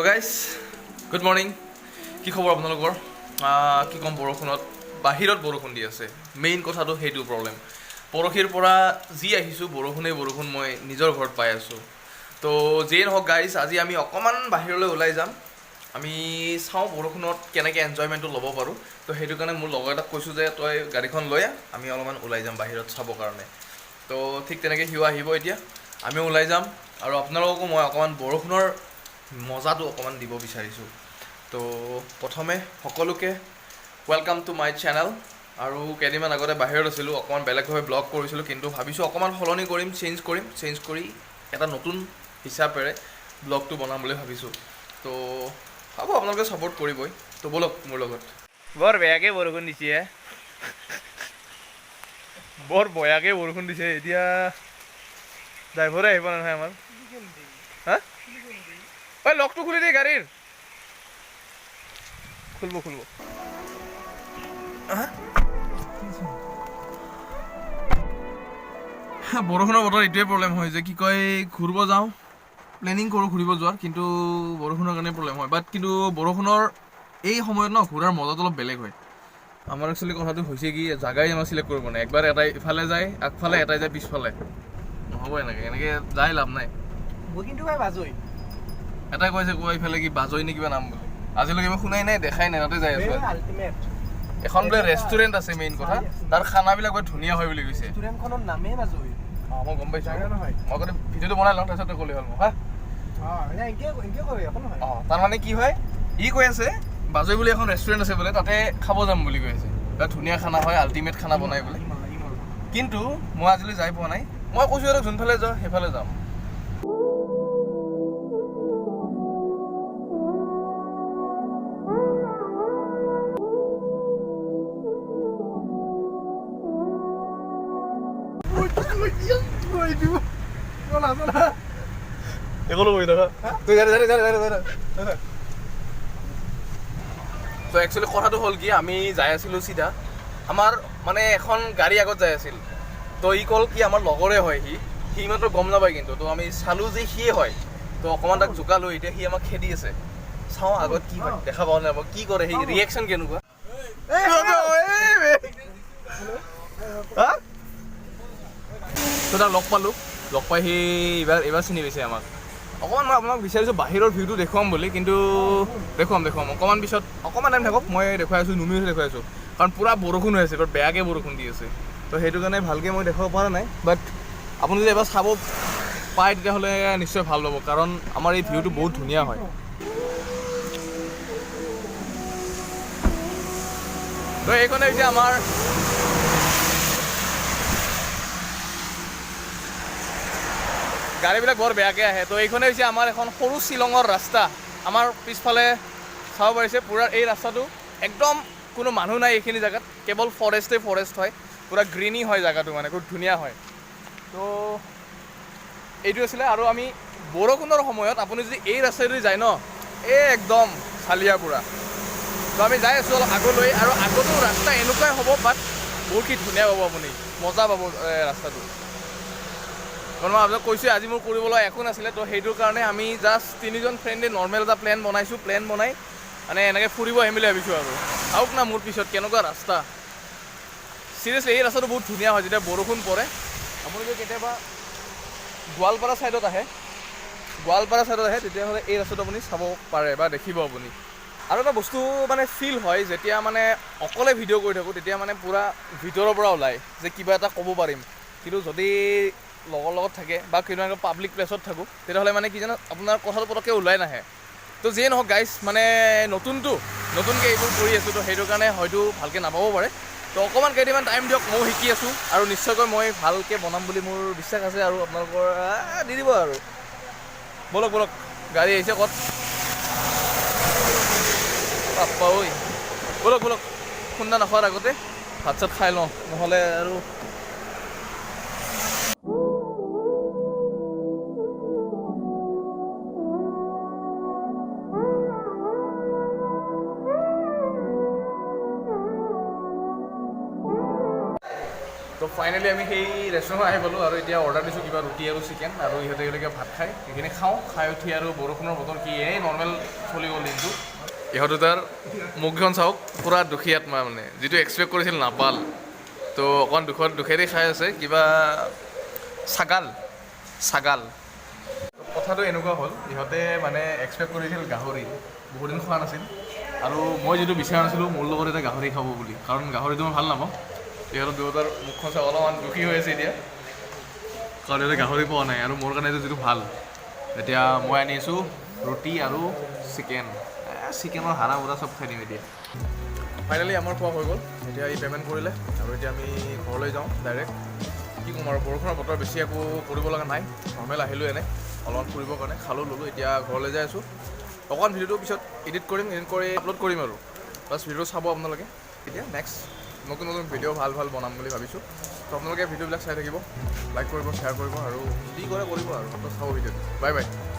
Guys, good morning. কি খবৰ আপোনালোকৰ? কি ক'ম, বৰষুণত বাহিৰত বৰষুণ দি আছে। মেইন কথাটো সেইটো প্ৰব্লেম। পৰহিৰ পৰা যি আহিছোঁ বৰষুণেই বৰষুণ, মই নিজৰ ঘৰত পাই আছোঁ। তো যিয়ে নহওক গাইজ, আজি আমি অকণমান বাহিৰলৈ ওলাই যাম। আমি চাওঁ বৰষুণত কেনেকৈ এনজয়মেণ্টটো ল'ব পাৰোঁ। তো সেইটো কাৰণে মোৰ লগৰ এটাক কৈছোঁ যে তই গাড়ীখন লৈ আহ, আমি অলপমান ওলাই যাম বাহিৰত চাবৰ কাৰণে। তো ঠিক তেনেকৈ সিও আহিব, এতিয়া আমিও ওলাই যাম আৰু আপোনালোককো মই অকণমান বৰষুণৰ মজাটো অকণমান দিব বিচাৰিছোঁ। তো প্ৰথমে সকলোকে welcome to my channel. আৰু কেইদিনমান আগতে বাহিৰত আছিলোঁ, অকণমান বেলেগভাৱে ব্লগ কৰিছিলোঁ, কিন্তু ভাবিছোঁ অকণমান সলনি কৰিম, চেঞ্জ কৰিম। চেঞ্জ কৰি এটা নতুন হিচাপেৰে ব্লগটো বনাম বুলি ভাবিছোঁ। তো হ'ব, আপোনালোকে ছাপৰ্ট কৰিবই। তো ব'লক মোৰ লগত। বৰ বেয়াকৈ বৰষুণ দিছে, বৰ বেয়াকৈ বৰষুণ দিছে। এতিয়া ড্ৰাইভাৰে আহিব নহয় আমাৰ। হা, ঐ লকটো খুলি দে গাড়ীৰ। খুলব খুলব। হা? বৰষুণৰ বতৰত এইটোৱে প্ৰব্লেম হয় যে কি কয়, ঘূৰিব যাওঁ, প্লেনিং কৰোঁ ঘূৰিব যোৱাৰ, কিন্তু বৰষুণৰ কাৰণে প্ৰব্লেম হয়। বাট কিন্তু বৰষুণৰ এই সময়ত ন ঘূৰাৰ মজাটো অলপ বেলেগ হয়। আমাৰ একচুৱেলি কথাটো হৈছে কি, জাগাই আমাৰ চিলেক্ট কৰিব নাই। একবাৰ এটাই ইফালে যায় আগফালে, এটাই যায় পিছফালে। নহ'ব এনেকৈ, এনেকৈ যাই লাভ নাই। মই কিন্তু ভাই বাজৈ। এটাই কৈছে কোৱা ইফালে কি বাজৈ নে কিবা নাম বুলি, আজিলৈকে মই শুনাই নাই, দেখাই নাই, তাতে যাই আছো। আল্টিমেট এখন বোলে ৰেষ্টুৰেণ্ট আছে, মেইন কথা তাৰ খানাবিলাক বৰ ধুনীয়া হয় বুলি কৈছে। ৰেষ্টুৰেণ্টখনৰ নামেই বাজৈ। অঁ, মই গম পাইছোঁ। জাগা নহয়। মই আগতে ভিডিঅ'টো বনাই লওঁ, তাৰপিছত তই ক'লে হ'ল মোক। হা। অঁ, এনেকে এনেকে কয়, একো নহয়। অঁ, তাৰমানে কি হয়, ই কৈ আছে বাজৈ বুলি এখন ৰেষ্টুৰেণ্ট আছে বোলে, তাতে খাব যাম বুলি কৈ আছে। তাত ধুনীয়া খানা হয়, আল্টিমেট খানা বনাই বোলে। কিন্তু মই আজিলৈ যাই পোৱা নাই। মই কৈছোঁ আৰু যোনফালে যাওঁ সেইফালে যাম। একো নকৰি থাকা তই। তো একচুৱেলি কথাটো হ'ল কি, আমি যাই আছিলোঁ চিধা, আমাৰ মানে এখন গাড়ী আগত যাই আছিল। তো ই ক'ল কি আমাৰ লগৰে হয় সি, সি মাত্ৰ গম নাপায় কিন্তু। তো আমি চালোঁ যে সিয়ে হয়, তো অকণমান তাক জোকালোঁ। এতিয়া সি আমাক খেদি আছে। চাওঁ আগত কি হয়, দেখা পাওঁ নাই কি কৰে সি, ৰিয়েকশ্যন কেনেকুৱা। তো তাক লগ পালোঁ, লগ পাই সি এইবাৰ চিনি পাইছে আমাক। অকণমান মই আপোনাক বিচাৰিছোঁ বাহিৰৰ ভিউটো দেখুৱাম বুলি, কিন্তু দেখুৱাম দেখুৱাম অকণমান পিছত, অকণমান টাইম থাকক, মই দেখুৱাই আছোঁ, নুমিও দেখুৱাই আছোঁ। কাৰণ পূৰা বৰষুণ হৈ আছে, বৰ বেয়াকৈ বৰষুণ দি আছে। তো সেইটো কাৰণে ভালকৈ মই দেখুৱাব পৰা নাই। বাট আপুনি যদি এবাৰ চাব পায় তেতিয়াহ'লে নিশ্চয় ভাল পাব, কাৰণ আমাৰ এই ভিউটো বহুত ধুনীয়া হয়। তো এইখনে হৈছে আমাৰ গাড়ীবিলাক বৰ বেয়াকৈ আহে। তো এইখনে হৈছে আমাৰ এখন সৰু শ্বিলঙৰ ৰাস্তা। আমাৰ পিছফালে চাব পাৰিছে পূৰা এই ৰাস্তাটো একদম কোনো মানুহ নাই এইখিনি জেগাত, কেৱল ফৰেষ্টেই ফৰেষ্ট হয়, পূৰা গ্ৰীণী হয় জেগাটো, মানে খুব ধুনীয়া হয়। তো এইটো আছিলে। আৰু আমি বৰষুণৰ সময়ত আপুনি যদি এই ৰাস্তাইদি যায় ন, এই একদম চালিয়া পূৰা। তো আমি যাই আছোঁ অলপ আগলৈ, আৰু আগতো ৰাস্তা এনেকুৱাই হ'ব, বাট বহুত কি ধুনীয়া পাব আপুনি, মজা পাব ৰাস্তাটো। কাৰণ মই আপোনাক কৈছোঁৱে আজি মোৰ কৰিবলৈ একো নাছিলে, তো সেইটোৰ কাৰণে আমি জাষ্ট তিনিজন ফ্ৰেণ্ডে নৰ্মেল এটা প্লেন বনাইছোঁ। প্লেন বনাই মানে এনেকৈ ফুৰিব আহিম বুলি ভাবিছোঁ। আৰু চাওক না মোৰ পিছত কেনেকুৱা ৰাস্তা। চিৰিয়াছলি এই ৰাস্তাটো বহুত ধুনীয়া হয় যেতিয়া বৰষুণ পৰে। আপুনি যদি কেতিয়াবা গোৱালপাৰা ছাইডত আহে, গোৱালপাৰা ছাইডত আহে, তেতিয়াহ'লে এই ৰাস্তাটো আপুনি চাব পাৰে বা দেখিব আপুনি। আৰু এটা বস্তু মানে ফিল হয়, যেতিয়া মানে অকলে ভিডিঅ' কৰি থাকোঁ তেতিয়া মানে পূৰা ভিতৰৰ পৰা ওলায় যে কিবা এটা ক'ব পাৰিম। কিন্তু যদি লগৰ লগত থাকে বা কিবা পাব্লিক প্লেচত থাকোঁ তেতিয়াহ'লে মানে কি জানো, আপোনাৰ কথাটো পটককৈ ওলাই নাহে। তো যিয়ে নহওক গাইজ, মানে নতুনকৈ এইবোৰ কৰি আছোঁ, তো সেইটো কাৰণে হয়তো ভালকৈ নাপাব পাৰে। তো অকণমান কেইদিনমান টাইম দিয়ক, ময়ো শিকি আছোঁ আৰু নিশ্চয়কৈ মই ভালকৈ বনাম বুলি মোৰ বিশ্বাস আছে। আৰু আপোনালোকৰ দি দিব আৰু। ব'লক ব'লক, গাড়ী আহিছে ক'ত বাপ্পা ঐ। ব'লক ব'লক, খুন্দা নোখোৱাৰ আগতে ভাত চাত খাই লওঁ, নহ'লে আৰু। তো তো ফাইনেলি আমি সেই ৰেষ্টুৰেণ্টত আহি পালোঁ আৰু এতিয়া অৰ্ডাৰ দিছোঁ কিবা ৰুটি আৰু চিকেন আৰু ইহঁতে একেলগে ভাত খায়। সেইখিনি খাওঁ, খাই উঠি আৰু বৰষুণৰ বতৰ কি, এই নৰ্মেল চলি গ'ল দিনটো। ইহঁত দুটাৰ মুখখন চাওক, পূৰা দুখী আত্মা, মানে যিটো এক্সপেক্ট কৰিছিল নাপাল। তো অকণ দুখত দুখেৰে খাই আছে কিবা ছাগাল ছাগাল। কথাটো এনেকুৱা হ'ল, ইহঁতে মানে এক্সপেক্ট কৰিছিল গাহৰি, বহুদিন খোৱা নাছিল আৰু মই যিটো বিচৰা নাছিলোঁ মোৰ লগত এটা গাহৰি খাব বুলি, কাৰণ গাহৰিটো মই ভাল নাপাওঁ। ইহঁতৰ দুয়োটাৰ মুখখন চাই অলপমান দুখী হৈ আছে এতিয়া, কাৰণ ইহঁতে গাহৰি পোৱা নাই আৰু মোৰ কাৰণে এইটো যিটো ভাল। এতিয়া মই আনি আছোঁ ৰুটি আৰু চিকেন। চিকেনৰ হাৰা মুৰা চব খাই দিম এতিয়া। ফাইনেলি আমাৰ খোৱা হৈ গ'ল। এতিয়া এই পে'মেণ্ট কৰিলে আৰু এতিয়া আমি ঘৰলৈ যাওঁ ডাইৰেক্ট। কি ক'ম আৰু, বৰষুণৰ বতৰ, বেছি একো কৰিব লগা নাই। নৰ্মেল আহিলোঁ এনে অলপমান ফুৰিবৰ কাৰণে, খালোঁ ল'লোঁ, এতিয়া ঘৰলৈ যাই আছোঁ। অকণ ভিডিঅ'টো পিছত এডিট কৰিম, এডিট কৰি আপলোড কৰিম আৰু প্লাছ ভিডিঅ' চাব আপোনালোকে। এতিয়া নেক্সট নতুন নতুন ভিডিঅ' ভাল ভাল বনাম বুলি ভাবিছোঁ। তো আপোনালোকে ভিডিঅ'বিলাক চাই থাকিব, লাইক কৰিব, শ্বেয়াৰ কৰিব আৰু যি কৰে কৰিব আৰু মাত্ৰ চাব ভিডিঅ'টো। Bye bye.